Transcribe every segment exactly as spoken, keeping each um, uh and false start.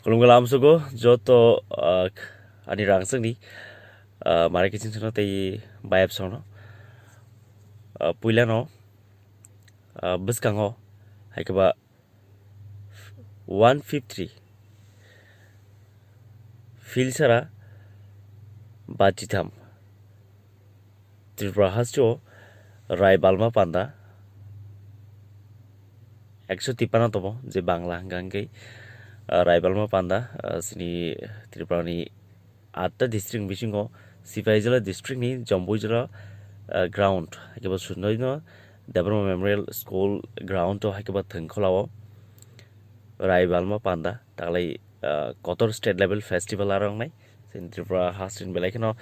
Khulumkha lamsogo joto, ah, ani rangchakni, ah, mare kiching chwngno tei bayap songno. Ah, puilano, ah, bwskango hai khe ba one fifty three Philsara ba chitham. Tripura hasteo Raibalma panda ekso tipano tomo, je Bangla hwnkha hwnkhe, ah, Raibalma panda, ah, chini Tripurani atta district bisingo Sipaijala district ni Jambuijala, ah, ground, hai khe bo Sundoino Debbarma Memorial School ground o hai khe bo thwngkhwlao Raibalma panda taklai, ah, kotor state level festival aro wngnai. Chini Tripura hasteni belai kheno,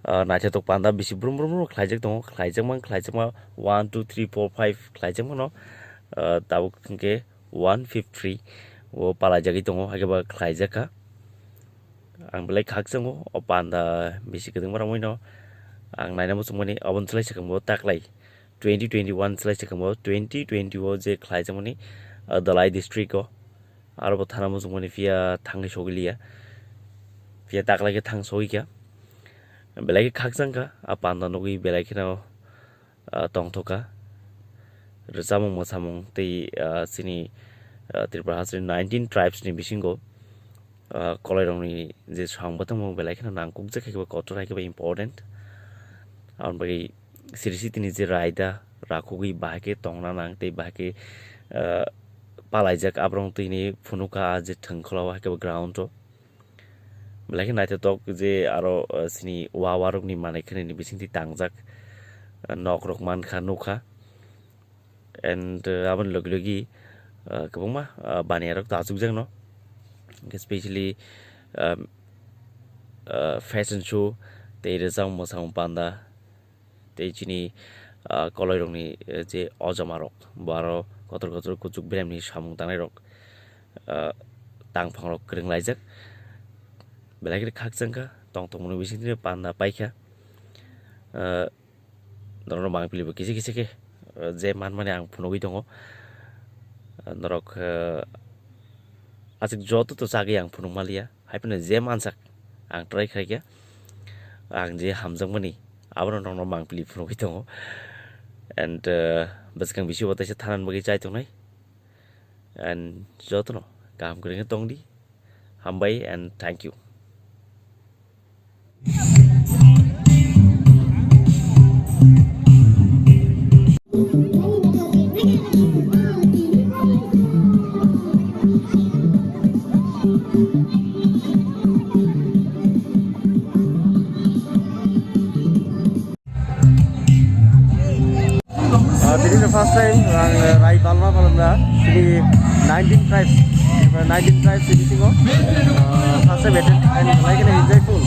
ah, naithotok panda bisi brum brum brum khlaijak tongo, khlaijakma, khlaijakma one, two, three, four, five khlaijakmano, ah, tabuk hwnkhe one fifty three o palaijagwi tongo, hai khe bo khlaijakha. Ang belai khakchangmo o panda bisi kwdwngma romwi no ang naina muchungmani, oboni slai swkang bo taklai twenty twenty-one slai swkang bo twenty twenty o je khlaijakmani, ah, Dhalai district o. Aro bo thana muchungmani phiya thangwi sogwi liya. Phiya taklai khe thang sogwi kha. Belai khe khakchang kha, a panda nugwi belai kheno, ah, tongthok kha. Rwchapmung mwsamung tei, ah, chini, ah, Tripura hasteni nineteen tribes ni bisingo, ah, koloirokni je swrang bwtangmung belai kheno nangkukjak, hai khe bo kotor, hai khe bo important. Aboni bagwi siri sitini je raida rakhugwi bahai khe tongna nang tei bahai khe, ah, palaijak, aborok twi hinwi phunukha ah je thwngkhwlao hai khe bo ground o. Belai khe naithotok je aro, ah, chini wa warokni manwi khwnini bisingtwi tangjak, ah, nokrok mankha, nukha. And, uh, aboni logi logi, uh, kwbangma, uh, baniyarok ta achukjakno. Hwnkhe specially, um, uh, fashion show tei rwchapmung mwsamung panda tei chini, uh, koloirokni, uh, je ojomarok, bo aro kotor kotor kuchuk beremni samung tangnairok, uh, tangphangrok kwrwnglaijak. Belai khe khakchangkha, tongthokmani bisingtwi panda paikha. Uh, Norokno mangpili bo kisa kisa khe, eh, je manmani ang phunugwi tongo. Eh, norok, eh, aswk joto to chagwi ang phunuk manliya. Hai phano je mansak ang try khlaikha. Ang je hamjakmani abono norokno mangpili phunugwi tongo. And, eh, bwskang bisingo taisa thanani bagwi chai tongnai. And jotono kaham kwrwngwi tongdi. Hambai and thank you. Ah, this is the first time ang, ah, Rai Balma Balanda, sini nineteen tribes, nineteen tribes ini singo, ah, first time attend and like an enjoyful.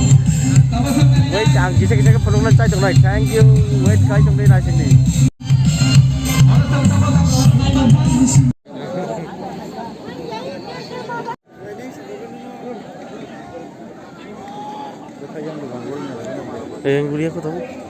Wait, ang kisa kisa ke phunukna chai tongnai. Thank you. Wait, kai tongni naisingni. Yang gulia ko tahu.